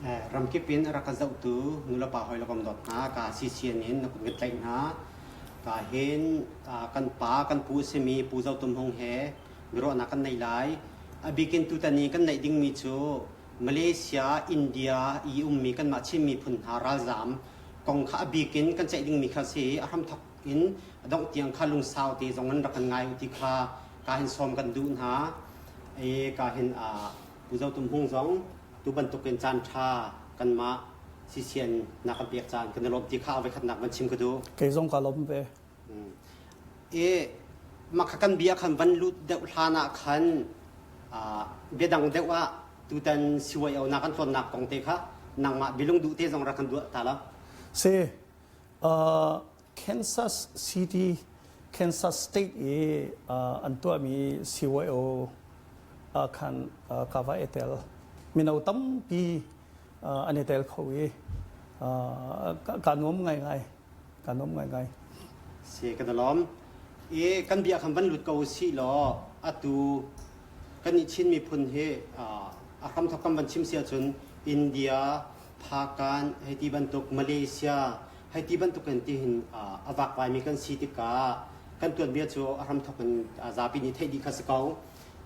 Ramkip in a rak ka zohtu nulepa hawi le kom dawt hna ka CCN in na kut kan tlaih hna. Ka hin kan pa kan pu a simi Pu Zo Tum Hung he biaruahnak kan nei lai. A bikin tutan i kan neih dingmi cu Malaysia, India i ummi kanmah Chin miphun hna ralzaam kong kha a bikin kan ceih dingmi kha si a hramthok in a dongh tiang kha lungsau te zong in rak kan ngai u ti kha ka hin sawm kan duh hna. I ka hin Pu Zo Tum Hung zong tu bantukin caan ṭha kanmah CCN na kan pek caan kan i lawm ti kha a voikhatnak van chim ka duh. Kei zong ka lawm ve. I mah kha kan bia khan van lut deuh hlan ah khan bia dang deuh ah tutan CYO na kan tlawnnak kong te kha nangmah bilung duh te zong rak kan duah ta lo. Si Kansas City Kansas State i an tuahmi CYO khan ka va i tel. Mino tampi an i tel kho i ka nuam ngaingai. Ka nuam ngaingai. Si kan i lawm. I kan bia khan van lut ko usih law atu kan i Chin miphun hi a hramthok kan van chim si ahcun India, Phakan, hei ti bantuk Malaysia, hei ti bantuk in tihin a vakvaimi kan si tikah kan tuanbia cu a hramthok in zapi nih theih dih kha si ko.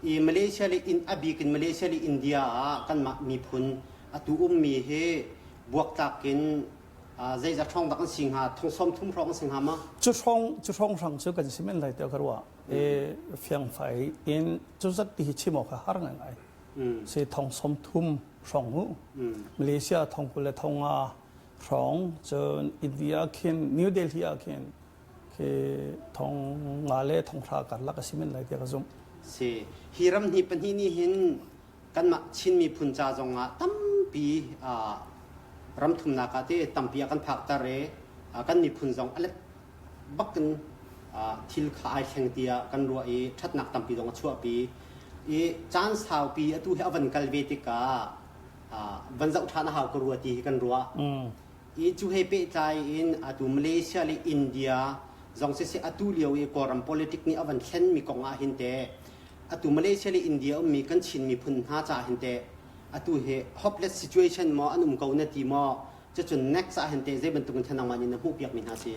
I Malaysia le in a bik in Malaysia le India ah kanmah miphun atu ummi hi buaktlak in zeizat hrawng dak an si hnga thong som thum hrawng an si hnga ma cu hrawng cu hrawng hrang cu kan si men lai tiah ka ruah e fiangfai in cu zat ti hi chim awk a har ngai ngai si thong som thum hrawng hu Malaysia thong kul le thong nga hrawng cun India khin New Delhi ah khin khi thong nga le thong hra karlak a si men lai tiah ka zumh si hi ram hnih pahnih nih hin kanmah Chin miphun ca zongah tampi ram thumnak ah te tampi a kan phakter i kan miphun zong a let bakin thil kha ai thleng tiah kan ruah i ṭhatnak tampi zong a chuahpi i caan saupi atu hi a van kal ve tikah van zoh ṭhan a hau ka rua ti hi kan ruah. I cu he pehtlai in atu Malaysia le India zong siseh atu lio i Kawlram politic nih a van thlenmi kong ah hin teh atu Malaysia le India ummi kan Chin miphun hna caah hin teh atu hi hopeless situation maw an um ko na ti maw cucun next ah hin teh zei bantuk in thanangman in na hmuh piak mi hna si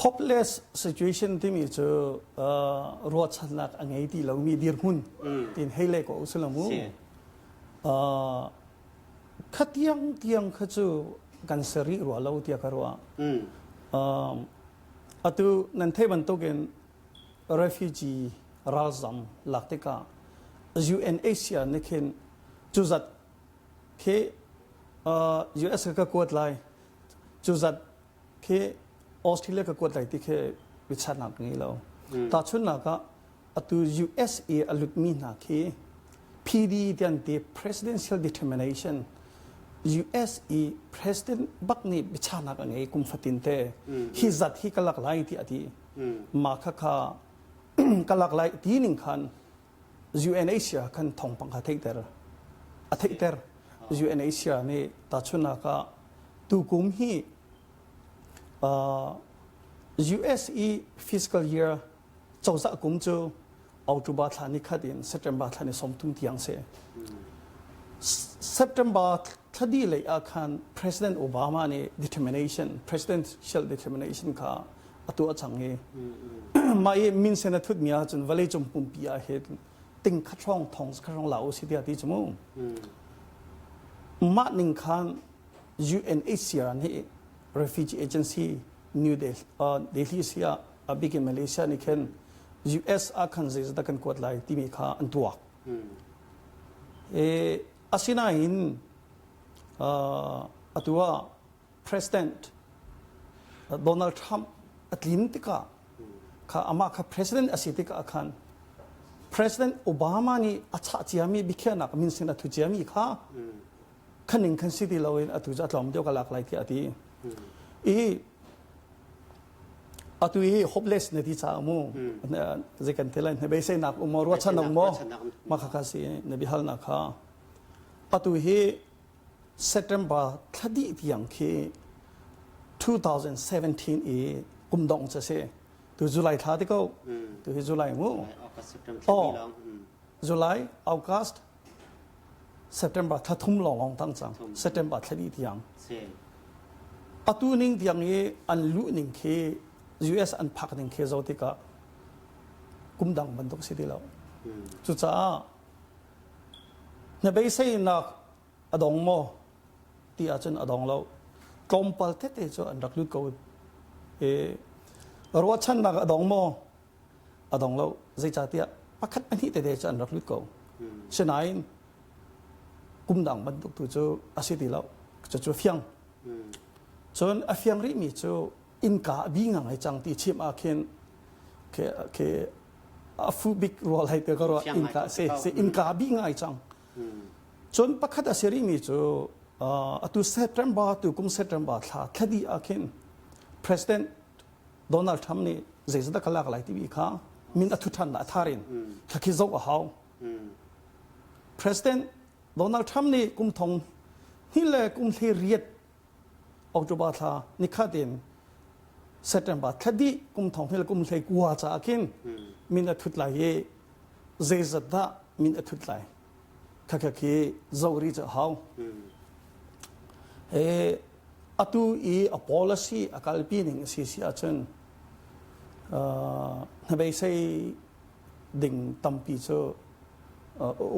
Hopeless situation timi cu uh, ruahchannak a ngei ti lomi dirhmun tin hei le ko usila mu uh, kha tiang tiang kha cu kan seri rua lo tiah ka ruah um, atu nan thei bantukin refugee ralzam lak tikah UNHCR nih khin cuzat khi US ka kuat lai cuzat khi Australia ka kuat lai ti khi biachatnak ngei lo. Tahchunhnak ah atu US i a lutmi hna khi PD tian ti presidential determination US i president bak nih biachahnak a ngei kum fatin te hi zat hi ka lak lai ti a ti. Mah khakha ka lak lai ti ning khan UNHCR khan thawngpang kha theihter a theihter UNHCR nih tahchunhnak ah tukum hi US i fiscal year cozah kum cu October thla ni khat in September thla ni 30 tiang si. September thla dih lei ah khan President Obama nih determination presidential determination kha a tuah cang i mah i minsen a thutmi ahcun vawleicung pumpi ah hin ting khat hrawng thong khat hrawng la u si tiah ti cu mu mah ning khan UNHCR nih refugee agency New Delhi, uh, Delhi si ah a bik in Malaysia nih khin US ah khan zeizat kan kuat lai timi kha an tuak. E, asinain uh, atu ah President Donald Trump a tlin tikah kha amah kha president a si tikah khan President Obama nih a chah ciami biakhiahnak minsen a thu ciami kha khaning khan si ti loin atu cu a tlawm deuh ka lak lai tiah a ti. I atu hi hopeless na ti caah mu zei kan ti lai na beiseinak um maw ruahchan um maw mah kha kha si na biahalnak kha atu hi September thla dih tiang khi 2017 i kum dong cu si tu July thla ti ko tu hi July mu oh July August. September thla thum lawnglawng tang cang. September thla dih tiang. Atu ning tiang i an luh ning khi US an phak ning khi zo tikah kum dang bantuk si ti lo. Cucaah na beiseinak a dong maw ti ahcun a dong lo. Tlawmpal tete cu an rak lut ko. I ruahchannak a dong maw? A dong lo. Zeicahtiah pakhat pahnih tete cu an rak lut ko. Sinain kum dang bantuk tu cu a si ti lo. Cucu fiang. Cun a fiang rihmi cu innka a bi ngang ai cang ti chim ah khin ke ke a fu bik rual hai te ka ruah innka se se innka bi ngai cang. Cun pakhat a si rihmi cu atu September tu kum September thla thladi ah khin President Donald Trump nih zeizat ka lak lai timi kha min a thu than la thar in thla khi zoh a hau. President Donald Trump nih kum thong hi le kum hlei riat October thla nikhat in September thla dih kum thong hi le kum hlei kua caah khin min a thut lai i zeizat dah min a thut lai khakha khi zoh rih cu hau. He atu i a policy a kalpi ning a si si ahcun hnabeisei ding tampi cu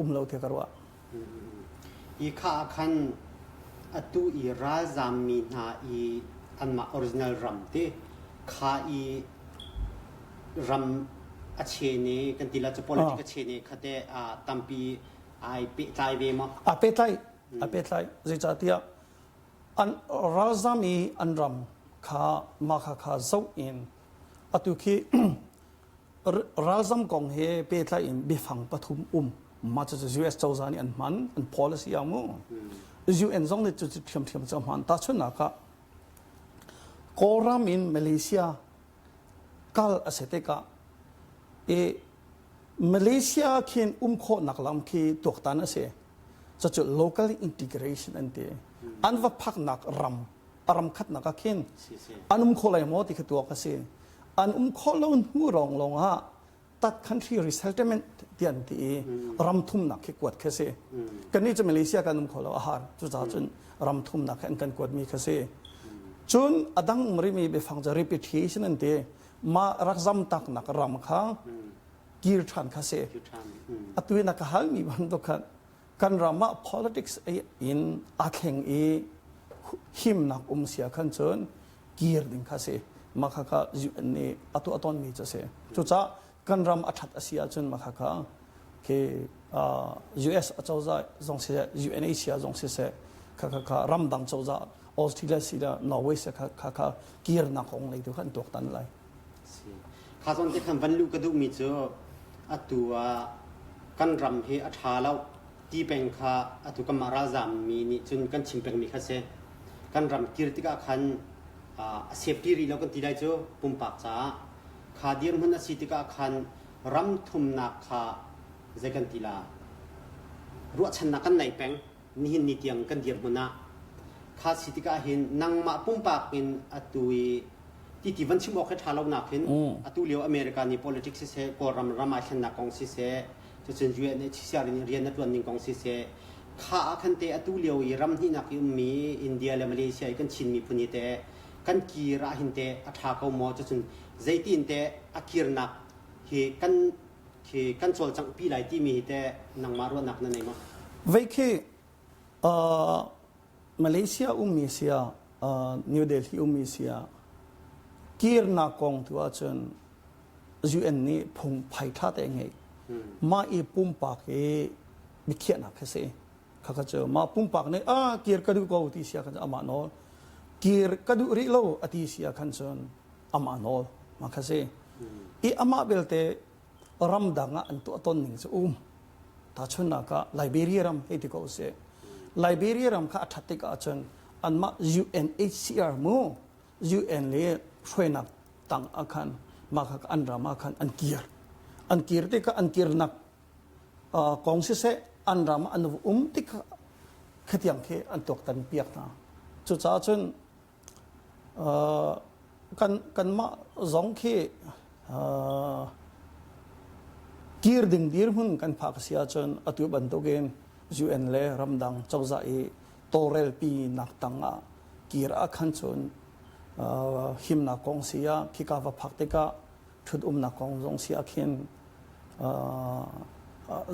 um lo tiah ka ruah. Hi kha ah khan atu i ralzammi hna i anmah original ram te kha i ram a chen i kan ti la cu politic a chen i khate tampi ai pehtlai ve maw? Aa pehtlai, aa pehtlai. Zeicahtiah an ralzam i an ram kha mah kha kha zoh in atu khi ralzam kong he pehtlai in biafang pathum um mah cu US cozah nih an hman an policy a mu UN zong nih cu ṭhiamṭhiam cu a hman tahchunhnak ah Kawlram in Malaysia kal a si tikah i Malaysia khin um khawhnak lam khi tuaktan a si cucu local integration an ti an va phaknak ram a ram khatnak ah khin an um kho lai maw ti kha tuak a si an um khawh lo hnu rong lawng ah tat country resettlement ti an ti i ram thumnak khi kuat khi si kannih cu Malaysia kan um kho lo a har cucaah cun ram thumnak khi an kan kuat mi kha si cun a dang um rimi biafang cu repatriation an ti mah rak zam taknak ram kha kir ṭhan kha si atu in a ka halmi bantuk khan kan ram ah politics in aa thleng i himnak um sia khan cun kir ding kha si mah kha kha UN nih a tuah tawnmi cu a si cucaah kan ram a ṭhat a si ahcun mah kha kha khi US acozah zong siseh UNHCR zong siseh kha kha kha ramdang cozah Australia si le Norway si kha kha kha kirnak kong lei tu kha an tuaktan lai. Kha zawn te khan van luh ka duhmi cu atu ah kan ram hi a ṭha lo ti peng kha atu kanmah ralzaam mi nih cun kan chim pengmi kha si. Kan ram kir tikah khan a safety rih lo kan ti lai cu pumpak caah kha dirhmun a si tikah khan ram thumnak kha zei kan ti la ruahchannak kan nei peng nihin ni tiang kan dirhmun ah kha si tikah hin nangmah pumpak in atu i ti van chim awk hi ṭha lo nak hin atu lio America nih politics siseh Kawlram ram ai thlennak kong siseh cucun UNHCR in rian na ṭuan ning kong siseh kha ah khan te atu lio i ram hnihnak i ummi India le Malaysia i kan Chin miphun hi te kan kir ah hin te a ṭha ko maw cucun zeitin te a kirnak hi kan khi kan cawlcangh pi lai timi hi te nangmah ruahnak na nei maw? Vei khi Malaysia ummi sia New Delhi ummi sia kirnak kong tu ahcun UN nih phung phai ṭha te ngei. Mah i pumpak i biakhiahnak khi si. Khakha cu mah pumpak nih ah kir ka duh ko ti sia khan amah nawl. Kir ka duh rih lo a ti sia khan cun amah nawl ma kha si. I amah belte ramdang ah an tuah ton ning cu um. Tahchunhnak ah Liberia ram hei ti ko sih. Liberia ram kha a ṭhat tik ahcun anmah UNHCR mu UN le hruainak tang ah khan mah kha an ram ah khan an kir. An kir tikah an kirnak kong siseh an ram ah an um tik khatiang khi an tuaktan piak hna. Cucaah cun Kan kanmah zong khi kir ding dirhmun kan phak a si ahcun atu bantukin UN le ramdang cozah i tawlrelpi nak tang ah kir ah khan cun himnak kong si ah khika va phak tikah ṭhut umnak kong zong si ah khin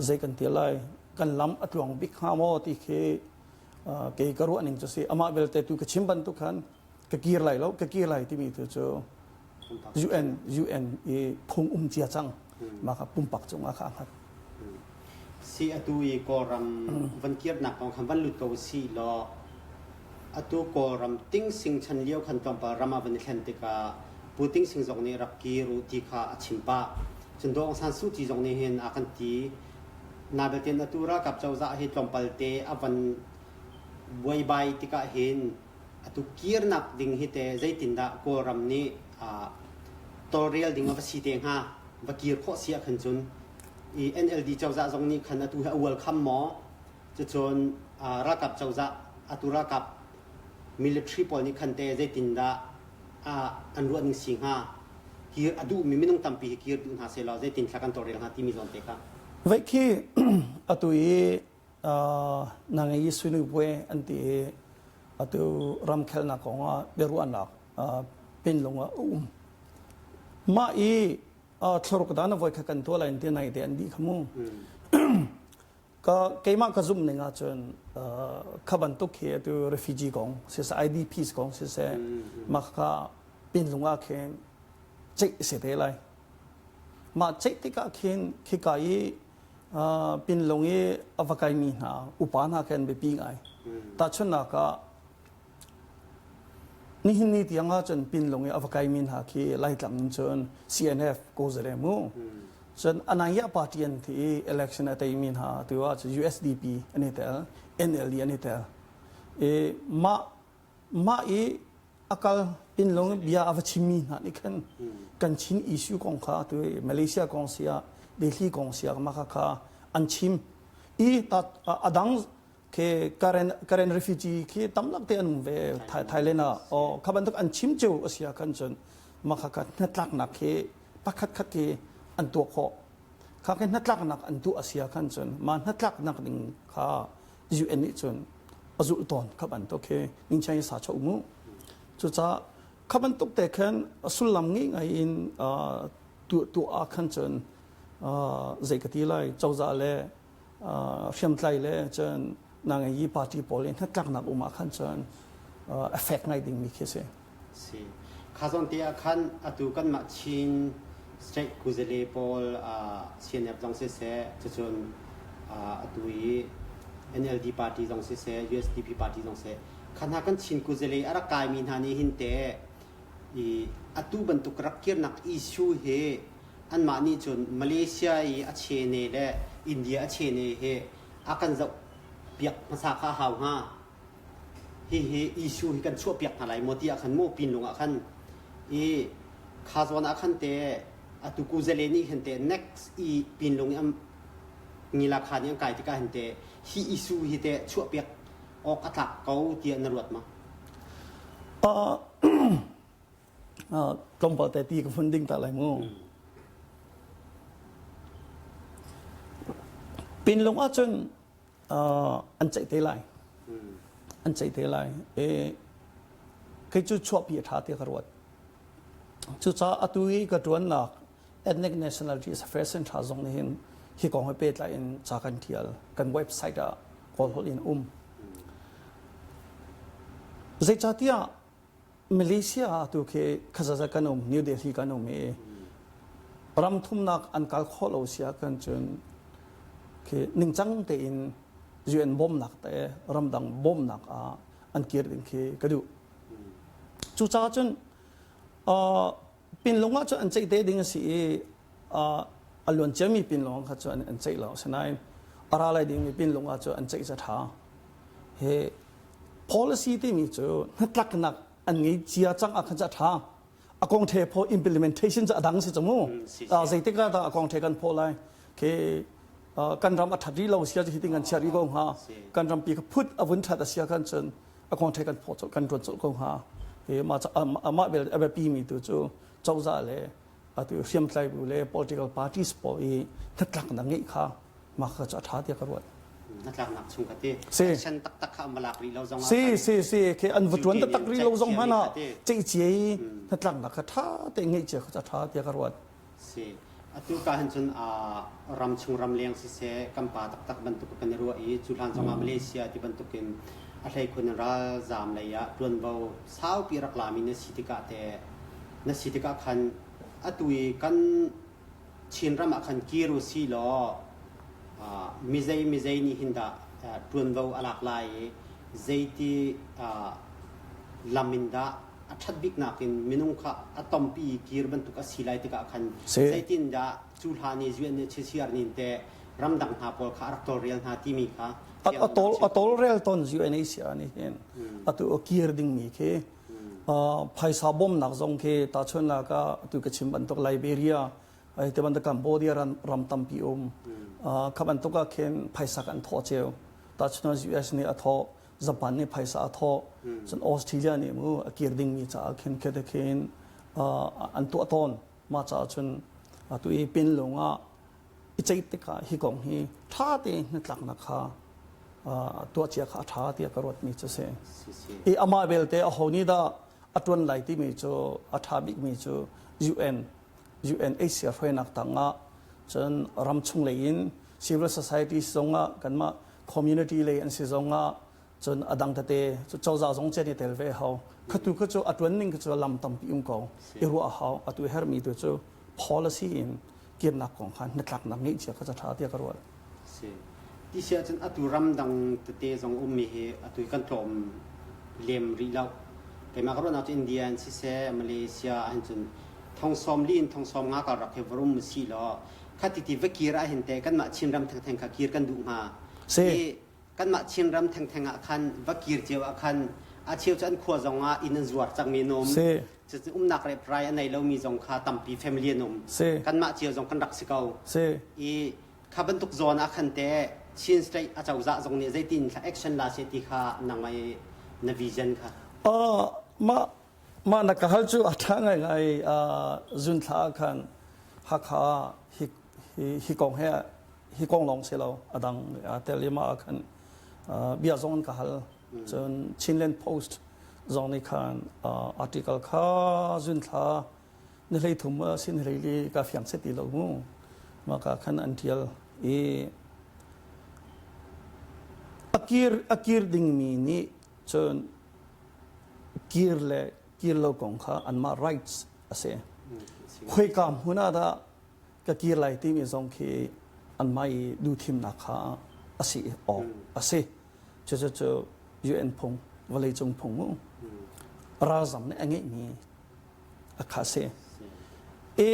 zei kan ti lai kan lam a tluang bik hnga maw ti khi kei ka ruah ning cu si amah belte tu ka chim bantuk khan ka kir lai lo ka kir lai timi tu cu UN UN i phung um cia cang mah kha pumpak cungah kha a hngat. Si atu i Kawlram van kirnak kong khan van lut ko si law atu Kawlram Tingsing chan lio khan tlawmpal ram ah van i thlen tikah Pu Tingsing zong nih rak kir u ti kha a chim pah. Cun Daw Aung San Suu Kyi zong nih hin a kan ti. Na belten atu ralkap cozah hi tlawmpal te a van buaibai tikah hin atu kirnak ding hi te zeitindah Kawlram nih tawlrel ding a va si te hnga va kir khawh si ahkhan cun i NLD cozah zong nih khan atu hi a welcome maw cucun ralkap cozah atu ralkap military pawl nih khan te zeitindah an ruah ning si hnga kir a duhmi minung tampi hi kir duh hna sehlaw zeitin thla kan tawlrel hnga timi zawn te kha Veih khi atu i nangei sunupue an ti i atu ramkhelnak kongah biaruahnak pinlung ah a um. Mah i thloruk dan a voi kha kan tuah lai ti nai te an dih kha mu. Ka keimah ka zumh ning ahcun kha bantuk khi atu refugee kong siseh IDPs kong siseh mah kha pinlung ah khin ceih si te lai. Mah ceih tikah khin khika i pinlung i a va kaimi hna upa hna khi an biapi ngai. Tahchunhnak ah nihin ni tiang ahcun pinlung i a va kaimi hna khi Laitlang in cun CNF Kawzale mu. Cun Anaya party an ti i election a teimi hna tu ah USDP an i tel, NLD an i tel. I mah mah i a kal pinlung bia a va chimmi hna nih khan kan Chin issue kong kha tu Malaysia kong si ah Delhi kong si ah mah kha kha an chim i ta a dang ke Karen Karen refugee khi tamlak te an um ve Thailand ah o kha bantuk an chim cio a si ah khan cun mah kha kha hnatlaknak khi pakhat khat khi an tuah khawh kha khi hnatlaknak an tuah a si ah khan cun mah hnatlaknak ding kha UN nih cun a zulh tawn kha bantuk khi ningchang sa cho mu cucaah kha bantuk te khan a sullam ngi ngai in tu tu ah khan cun zei ka ti lai cozah le hriamtlai le cun nang yi party pawl in hnatlaknak um ah khan cun effect ngai ding mi khi si Si. Kha zawn te ah khan atu kanmah Chin State kuzale pawl CNF zong siseh, cucun atu i NLD party zong siseh, USDP party zong siseh, kha hna kan Chin kuzale a rak kaimi hna nih hin teh i atu bantuk rak kirnak issue hi anmah nih cun Malaysia i a chene le India a chene hi a kan zoh piak hmasa kha a hau hnga. Hihi issue hi kan chuahpiak hna lai maw ti ah khan mu pinlung ah khan i kha zawn ah khan te atu kuzale nih hin te next i pinlung i ngila kha nih an kai tikah hin te hi issue hi te chuahpiak awk a tlak ko tiah na ruat ma? Tlawmpal te ti ka fun ding ta lai mu. Pinlung ahcun an ceih te lai an ceih te lai e kei cu chuahpi a ṭha ti ka ruat cucaah atu i ka ṭuannak ethnic nationality affairs center zong nih hin hi kong he pehtlai in ca kan ṭial kan website ah kawlholh in um zeicahtiah Malaysia ah tu khi khazaza kan um New Delhi kan um i ram thumnak an kal khawh lo si ahkhan cun khi ningcang tein UN bawmnak te ramdang bawmnak ah an kir ding khi ka duh. Cucaah cun pinlung ah cun an ceih te ding a si i a luan ciami pinlung kha cun an ceih lo asinain a ra lai dingmi pinlung ah cun an ceih ca ṭha. Hi policy timi cu hnatlaknak an ngei cia cang ah khan cu a ṭha. A kong the phaw implementation cu a dang si cu mu. Zeitik ah dah a kong the kan phaw lai? Khi kan ram a ṭhat rih lo sia cu hitin kan chia rih ko hnga. Kan rampi kha phut a vun ṭhat a sia khan cun a kong the kan phaw colh kan ṭuan colh ko hnga. Amah bel a biapi mi tu cu cozah le atu hriamtlai bu le political parties pawl i hnatlaknak ngeih kha mah kha cu a ṭha tiah ka ruat. Hnatlaknak chung ka ti. Si. Action taktak kha an va lak rih lo zong ah Si si si khi an va ṭuan taktak rih lo zong hmanh ah ceihcia i hnatlaknak kha ṭha tein ngeih cia kha ṭha tiah ka ruat. Si. Atu ka hin cun ram chung ramleng siseh kan pa taktak bantuk kan i ruah i cu hlan zongah Malaysia ti bantukin a hleikhun in ralzaam lei ah ṭuanvo saupi rak lami na si tikah te na si tikah khan atu i kan Chinram ah khan kir u si law mizei mizei nih hin dah ṭuanvo a lak lai i zeiti lam in dah a ṭhat biknak in minung kha a tompi i kir bantuk a si lai tikah khan zeitindah cu hlan i UNHCR nih teh ramdang hna pawl kha a rak tawlrel hna timi kha a tawlrel ton UNHCR nih hin atu a kir dingmi khi phaisa bawmnak zong khi tahchunhnak ah atu ka chim bantuk Liberia ai te bantuk Cambodia ram, ram tampi um kha bantuk ah khin phaisa kan thawh ceu tahchunhnak US nih a thawh Japan nih phaisa a thawh cun Australia nih mu a kir dingmi caah khin khete khin an tuah tawn mah caah cun atu i pinlung ah i ceih tikah hi kong hi ṭha tein hnatlaknak kha tuah cia kha a ṭha tiah ka ruatmi cu si. I amah belte aho nih dah a ṭuan lai timi cu a ṭha bikmi cu UN UNHCR hruainak tangah cun ramchung lei in civil society zongah kanmah community lei an si zongah cun a dang tete cu cozah zong chen i tel ve hau khatu kha cu a tuan ning kha cu lam tampi um ko i ruah hau atu hermi tu cu policy in kirnak kong kha hnatlaknak ngeih cia kha ca tha tiah ka ruat si ti si ahcun atu ram dang tete zong ummi hi atu kan tlawm lem rih lo keimah ka ruahnak cu India in siseh Malaysia ahhin cun thong sawm li in thong sawm nga kal rak hi varum si law khati ti va kir ahhin te kanmah Chinram thengtheng kha kir kan duh hnga si kanmah Chinram thengtheng ah khan va kir cio ah khan a cheu cu an khua zong ah inn an zuar cangmi an um. Si. Cucu umnak reprai a nei lomi zong kha tampi family an um. Si. Kanmah cio zong kan rak si ko. Si. I kha bantuk zawn ah khan te Chin State a cozah zong nih zeitin action la se ti kha nangmah i na vision kha. Uh, mah mah na ka hal cu a ṭha ngaingai uh, zun thla ah khan Hakha hi hi hi kong he hi kong lawng si lo a dang tel i mah ah khan bia zong an ka hal cun Chinland Post zong nih khan article kha zun thla ni hlei thum si ni hlei li ka fiang set ti lo mu mah ka khan an tial i a kir a kir dingmi nih cun kir le kir lo kong kha anmah rights a si khoika hmun ah dah ka kir lai timi zong khi anmah i duhthimnak kha a si awk a si. Cucu cu UN phung, vawleicung phung mu. Ralzam nih a ngeihmi a kha si. I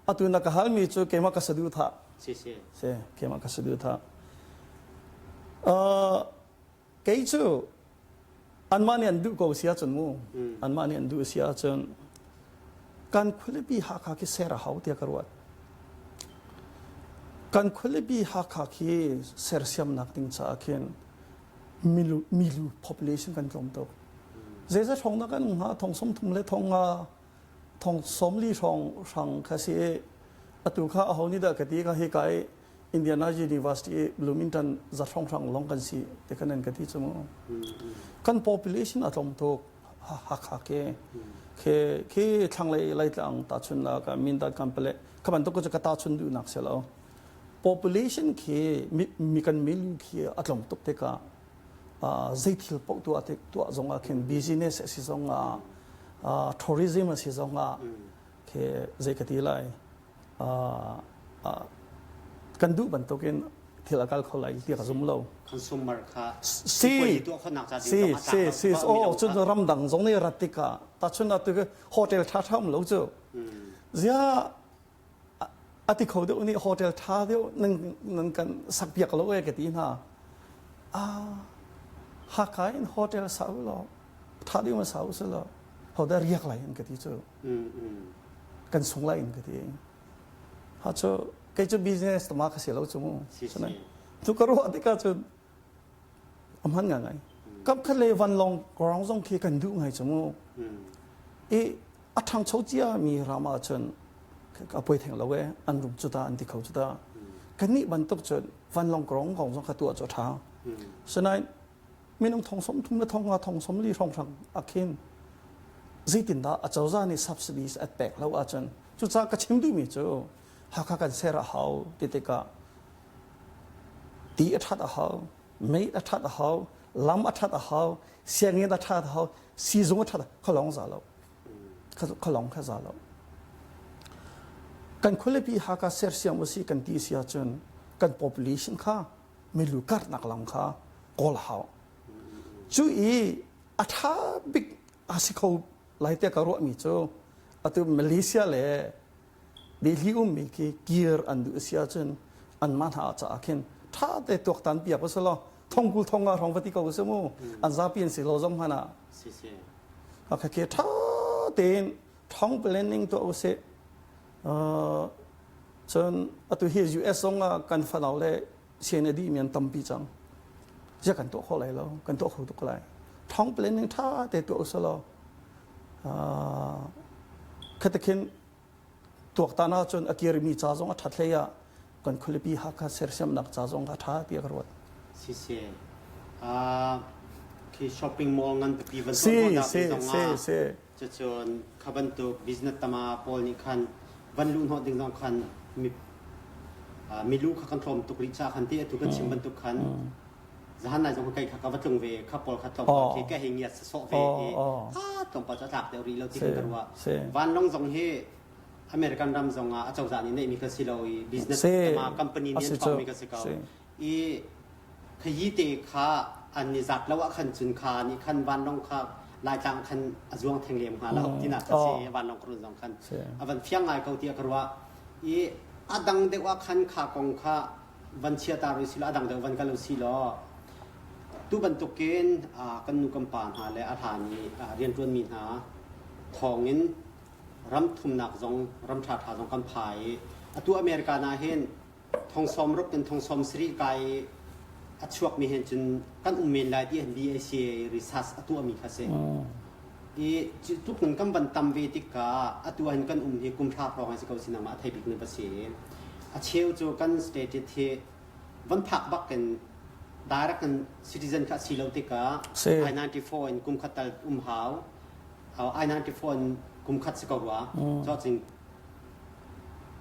atu na ka halmi cu keimah ka saduhthah. Si si. Si, keimah ka saduhthah. Uh, Kei cu anmah nih an duh ko si ahcun mu anmah nih an duh si ahcun kan khualipi Hakha khi ser a hau tiah ka ruat. Kan khualipi Hakha khi sersiamnak ding caah khin milu, milu population kan tlawm tuk. Zeizat hrawng dah kan um hnga? Thong sawm thum le thong nga thong sawm li hrawng hrang kha si i atu kha aho nih dah ka ti ka hi ka i Indiana University Bloomington za hrawnghrang lawng kan si te kan an ka ti cu mu. Kan population a tlawm tuk Hakha ke ke khi thlanglei Laitlang tahchun la ka Mindat kan pale kha bantuk cu ka tahchun duhnak si lo. Population khi mi kan milu khi a tlawm tuk tikah zei thil paoh tuah tik tuah zong ah khin business a si zong ah tourism a si zong ah khi zei ka ti lai kan duh bantukin thil a kal kho lai ti ka zum lo. Consumer kha si si si si oh cun ramdang zong nih rat tikah tachun atu hotel tha tha um lo cu zia ati kho deuh nih hotel tha deuh nan nan kan sak piak lo e ka ti hna ah Hakha in hotel sa u law tha deuh ma sa u se law hoda riak lai in ka ti cu kan sung lai in ka ti ha cu kei cu business tama ka si lo cu mu tu ka ruah tikah cun a hman ngai ngai kam khat le vanlawng ground zong khi kan duh ngai cu mu i a ṭhangcho cia mi ram ah cun a poi theng lo e an rum cu ta an ti kho cu ta. Kannih bantuk cun vanlawng krong kong zong kha tuah cu a ṭha. Sinain minung thong 30 le thong nga thong 40 hrawnghrang ah khin zeitindah acozah nih subsidies an pek lo ahcun cucaah ka chim duhmi cu Hakha kan ser a hau ti tikah ti a ṭhat a hau, mei a ṭhat a hau, lam a ṭhat a hau, sianginn a ṭhat a hau, siizung a ṭhat kha lawng za lo. Kha lawng kha za lo. Kan khualipi Hakha sersiam usih kan ti si ahcun kan population kha milu karhnak lam kha kawl a hau. Cu i a ṭha bik a si kho lai tiah ka ruahmi cu atu Malaysia le Delhi ummi khi kir an duh si ahcun anmah hna caah khin ṭha te tuaktan piak usih law thongkul thong nga hrawng va ti ko usih mu an zapi an si lo zong hmanh ah kha khi ṭha tein thong planning tuah usih cun atu hi US zong ah kan fanau le sian a dihmi an tampi cang zia kan tuah khawh lai lo kan tuah kho tuk lai thong planning ṭha te tuah usih law khatakhin tuaktan ahcun a kirmi ca zong a ṭhat hlei ah kan khualipi Hakha sersiamnak ca zong a ṭha tiah ka ruat. Si si. Khi shopping mall ngan pipi van tuah si si si. Cucun kha bantuk business tama pawl nih khan van luh hnawh ding zong khan mi milu kha kan tlawm tuk rih ca khan ti atu kan chim bantuk khan zahan nai zong kai kha ka va tlung ve kha pawl kha tlawmpal khi ka hei ngiat sawh ve i a tlawmpal cu a tlak deuh rih lo ti kan ka ruah vanlawng zong hi American ram zong ah acozah nih neihmi kha si lo i business tama company nih an chuakmi kha si ko i khayi te kha an ni zat lo ah khan cun kha nih khan vanlawng kha laitlang khan a zuang theng lem hnga lo tinak kha si vanlawng krun zong khan a van fiang ngai ko tiah ka ruah i a dang deuh ah khan kha kong kha van chia ta rih silo a dang deuh van kal u si law tu bantukin kan nu kan pa hna le a hlan i rianṭuanmi hna thawngin ram thumnak zong ram ṭhaṭha zong kan pha i atu America na hin thong 60 in thong 70 kai a chuakmi hen cun kan um men lai ti han BACA research a tuahmi kha si. I tluk in kan van tam ve tikah atu ahhin kan um hi kum hra hrawng si ko si nangmah a thei bik na va si. A cheu cu kan state hi van phak bak in direct in citizen kha si lo tikah I-94 in kum khat tal um hau. I-94 in kum khat si ko rua. Cho cing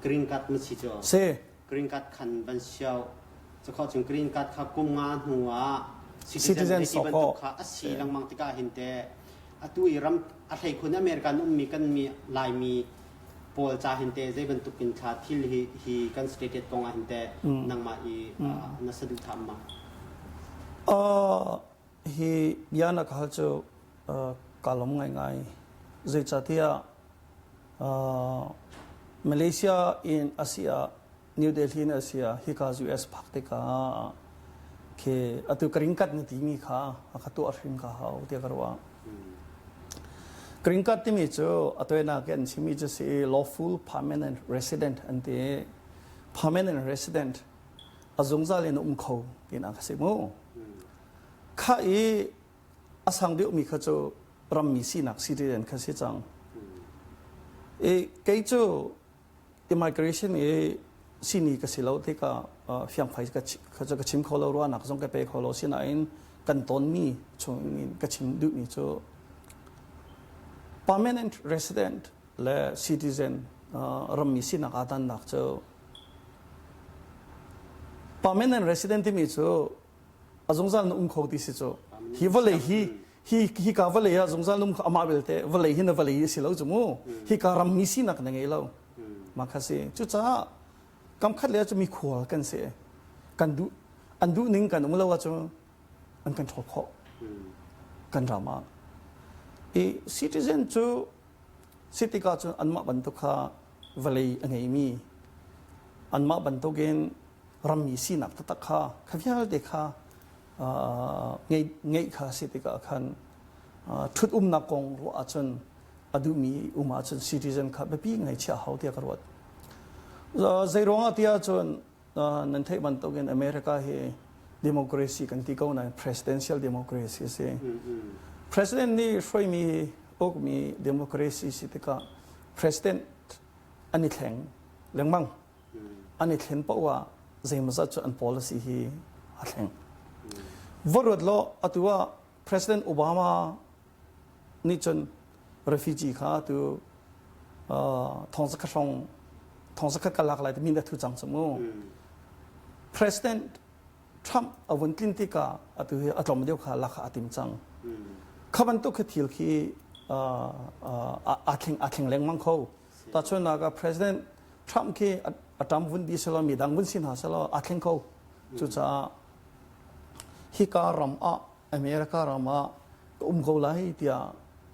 green card ma si cu. Si. Green card khan van siau. Cu cun green card kha kum nga hnu ah citizen ti bantuk kha a si lengmang tikah hin te atu i ram a hleikhun American ummi kan mi Laimi pawl ca hin te zei bantuk in thla thil hi hi kan stated kong ah hin te nangmah i na saduhthah ma? Hi bia na ka hal cu ka lawm ngaingai. Zeicahtiah Malaysia in a si ah New Delhi in a si ah hika US phak tikah khi atu green card na timi kha a ka tuah hrim ka hau tiah ka ruah. Green card timi cu a toinak an chimi cu si lawful permanent resident an ti. Permanent resident a zungzal in um kho tinak a si mu. Kha i a sang deuhmi kha cu rammi sinak citizen kha si cang. I kei cu immigration i sini ka si lo tikah fiangfai ka cu ka chim kho lo ruahnak zong ka pe kho lo sinain kan tonmi chung in ka chim duhmi cu permanent resident le citizen rammi sinak aa dannak cu permanent resident timi cu a zungzal na um kho ti si cu hi vawlei hi hi hi ka vawlei ah zungzal num amah belte vawlei hi na vawlei hi si lo cu mu hi ka ram mi sinak na ngei lo ma kha si cucaah kam khat le cu mi khual kan si kan duh an duh ning kan um lo ahcun an kan ṭhawl khawh kan ram ah i citizen cu si tikah cun anmah bantuk kha vawlei a ngeimi anmah bantukin rammi sinak taktak kha kha vialte kha ngeih kha si tikah khan ṭhut umnak kong ruah ahcun a duhmi um ahcun citizen kha biapi ngaihchiah hau tiah ka ruat. Zei ruangah tiah cun nan theih bantukin America hi democracy kan ti ko nain presidential democracy a si. President nih hruaimi ukmi democracy si tikah president an i thleng lengmang. An i thlen paoh ah. zeimawzat cu an policy hi a thleng. Va ruat law atu ah President Obama nih cun refugee kha tu thong zakhat hrawng thong zakhat ka lak lai ti min a thu cang cu mu. President Trump a vun tlin tikah atu hi a tlawm deuh kha lak a tim cang. Kha bantuk khi thil khi aa thleng aa thleng lengmang kho. Tahchunhnak ah President Trump khi a ṭam vun di selaw mi dang vun si hna selaw aa thleng kho. Cucaah hika ram ah America ram ah ka um ko lai tiah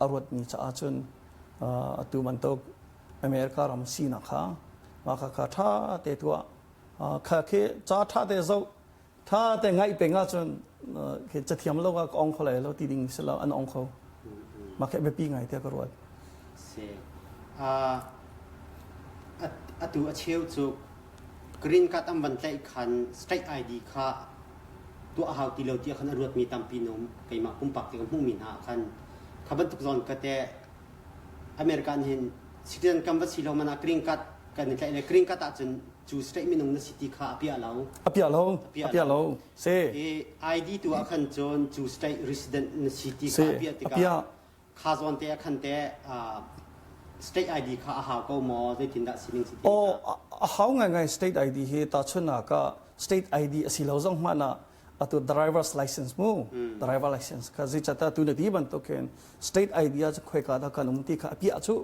a ruatmi caah cun atu bantuk America ram sinak kha mah kha kha ṭha te tuah kha khi ca ṭha te zoh ṭha te ngaih peng ahcun khi cathiam lo ah ka ong kho lai lo ti ding si lo an ong kho mah khi biapi ngai tiah ka ruat. Si. Atu a cheu cu green card an van tlaih khan state ID kha tuah hau ti lo tiah khan a ruatmi tampi na um keimah pumpak te ka hmuhmi hna ah khan kha bantuk zawn ka te American hin citizen kan va si lo man ah green card kan i tlaih le green card ahcun cu state minung na si ti kha a piah lo. A piah lo. A piah lo. Si. I ID tu ah khan cun cu state resident na si ti kha a piah tikah kha zawn te ah khan te state ID kha a hau ko maw zeitindah sining si ti Oh a hau ngaingai state ID hi tahchunhnak ah state ID a si lo zong hmanh ah atu driver's license mu driver license kha zeicahtiah tu na ti bantukin state ID ah cu khoika dah kan um ti kha a piah cu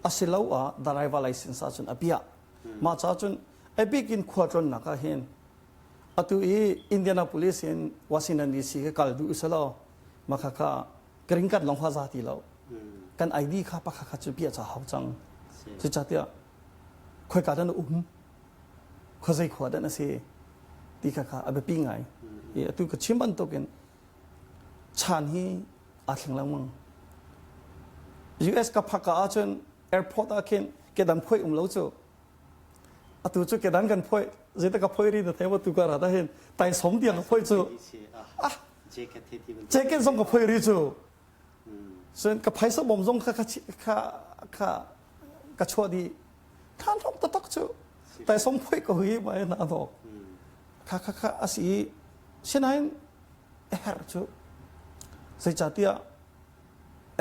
asilo ah driver license ahcun a piah Mah ca cun a bik in khualtlawnnak ah hin atu i Indianapolis in Washington DC ka kal duh usalaw mah khakha green card lawng kha za ti lo. Kan ID kha pakhat khat cu piah ca hau cang. Cucatiah khoika dah na um? Khuazei khua dah na si? Ti kha kha a biapi ngai. I atu ka chim bantukin chan hi aa thleng lengmang. US ka phak ka ahcun airport ah khin kedan phoih um lo cu atu cu kedan kan phoih zeita ka phoih ri na thei tu ka ra hin tai som tiang ka phoih cu ah jacket zong ka phoih ri cu cun ka phaisa bom zong kha kha kha ka chuah dih khan thok taktak cu tai som phoih ko hi mai na no kha kha kha asi sinain a herh cu zeicahtiah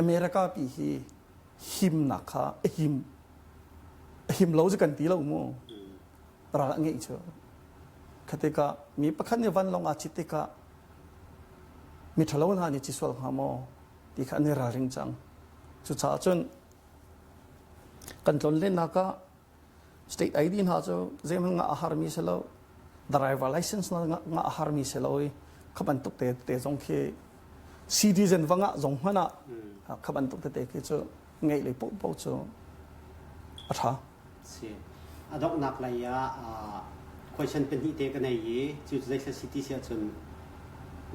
America pi hi himnak kha a him a him lo cu kan ti lo mu ral a ngeih cu khatikah mi pakhat nih vanlawng aa cit tikah mi ṭhalo hna nih ci sual hnga maw ti kha an i ralring cang cucaah cun kan tlonlennak ah state ID hna cu zeihmanh ngah a harmi si lo driver license hna ngah a harmi si lo i kha bantuk te te zong khi citizen va ngah zong hmanh ah kha bantuk tete khi cu ngeih le paohpaoh cu a ṭha. Si. A donghnak lei ah question pahnih te ka nei i cu zeithla si ti si ahcun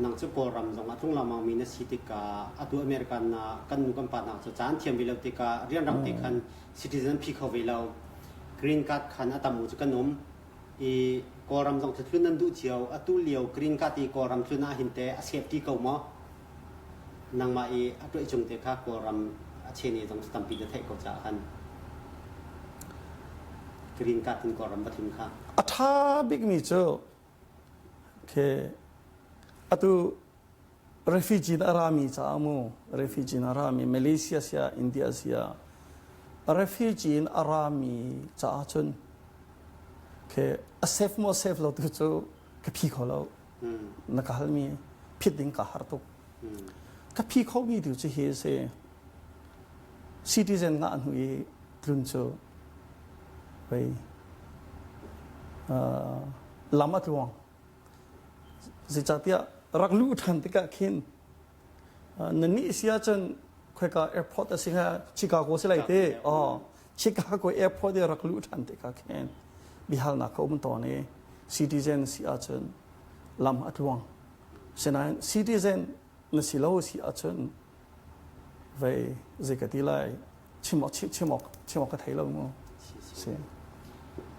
nang cu Kawlram zong ah tlung lengmang mi na si tikah atu American ah kan nu kan pa hna cu caan thiam ve lo tikah rianrang te khan citizen phi kho ve lo. Green card khan a tam u cu kan um. I Kawlram zong tlun nan duh cio. Atu lio green card i Kawlram tlun ah hin te a safety ko maw? Nangmah i a tuah cung te kha Kawlram a chene zong tampi na theih ko caah khan green card in Kawlram va tlun kha. A ṭha bikmi cu okay, atu refugee na rami caah mu refugee na rami Malaysia sia India sia refugee in a rami caah cun ke a safe maw safe lo tu cu ka phi kho lo na ka halmi phit ding ka har tuk ka phi kho mi tu cu hi si citizen nga hnu i tlun cu hei lam a tluang Zeicahtiah rak luh ṭhan tikah khin nannih si ahcun khoika airport a si hnga Chicago si lai te. Oh, Chicago airport i rak luh ṭhan tikah khin biahalnak ka um tawn i citizen si ahcun lam a tluang. Sinain citizen na si lo si ahcun vei zei ka ti lai chim awk chim awk chim awk ka thei lo mu si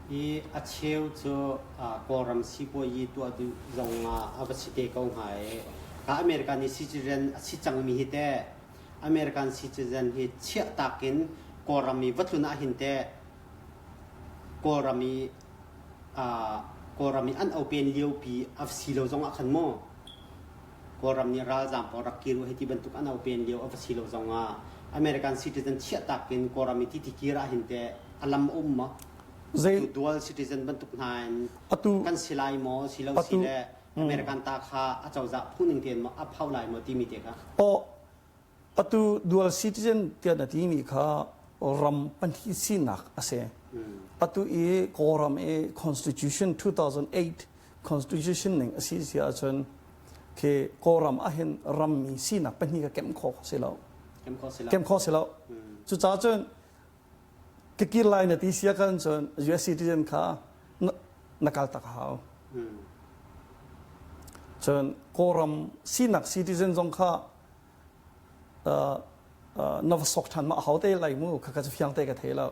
I a cheu cu Kawlram sipuayi tuah duh zong ah a va si te ko hnga i ka American i citizen a si cangmi hi teh American citizen hi chiah tak in Kawlram i va tlun ah hin teh Kawlram i. Kawlram i an open liopi a si lo zong ah khan maw Kawlram nih ralzaam pawl rak kir u hei ti bantuk an open lio a va si lo zong ah American citizen chiahtak in Kawlram i titi kir ah hin teh a lam a um maw? Zei Tu dual citizen bantuk hna in atu kan si lai maw si lo si atu le American ta kha a cozah phungning tein maw a phau lai maw timi te kha. Aw Atu dual citizen tiah na timi kha ram pahnih sinak a si. Atu i Kawlram i Constitution 2008 Constitution ning a si si ahcun khi Kawlram ahhin rammi sinak pahnih kha kemh khawh si lo. Kemh khawh si lo. Kemh khawh si lo. Cucaah cun ka kir lai na ti sia kan cun US citizen kha na, na kal tak a hau. Cun Kawlram sinak citizen zong kha na va sok ṭhan ma a hau te lai mu kha cu fiang te ka thei lo.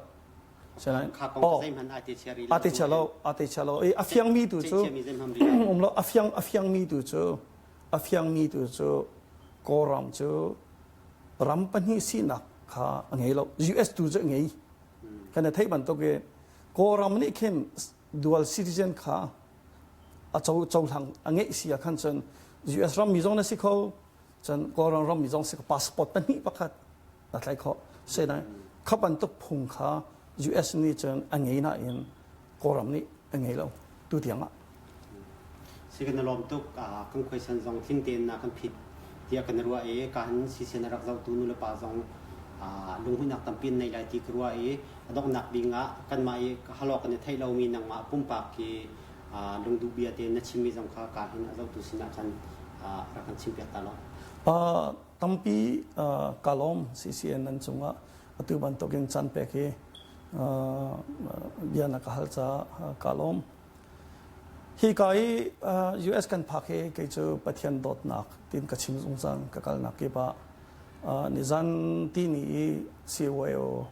Kha kong oh, zeihmanh aa te chia rih lo. Aa te chia lo, aa te chia lo. A fiang mi tu cu um lo, a fiang a fiang mi tu cu a fiang mi tu cu Kawlram cu ram pahnih sinak kha a ngei lo. US tu cu a ngei. Kan theih bantuk in Kawlram nih khin dual citizen kha a co cohlang a ngeih si ah khan cun US ram mi zong na si kho cun Kawlram rammi zong si passport pahnih pakhat na tlaih khawh. Sinain kha bantuk phung kha US nih cun a ngei nain Kawlram nih a ngei lo tu tiang ah. Si kan i lawm tuk kan question zong tling tein na kan phit tiah kan i ruah i ka han sisen a rak zohtu nu le pa zong lunghmuihnak tampi an nei lai ti ka ruah i a donghnak ding ah kanmah i halawk kan i theih lomi nangmah pumpak hi lungduh bia te na chimmi zong kha ka hin a zohtu sinah khan rak kan chimpiak ta law. Tampi ka lawm CCN nan cungah atu bantukin caan pek hi bia na ka hal caah ka lawm. Hi ka i US kan phak hi kei cu Pathian dawtnak tin ka chim zungzal ka kalnak kip ah nizan tini i CYO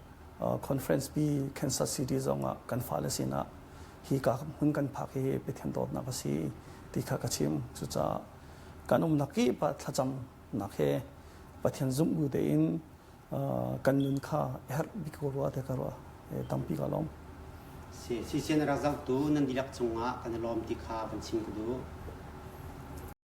conference pi Kansas City zongah kan fale sinah hi ka hmun kan phak hi Pathian dawtnak a si ti kha ka chim. Cucaah kan umnak kip ah thlacamnak he Pathian zumh bu tein kan nun kha herh bik ko rua te ka ruah tampi ka lawm. Si si rak zohtu nan dihlak cungah kan i lawm ti kha van chim ka duh.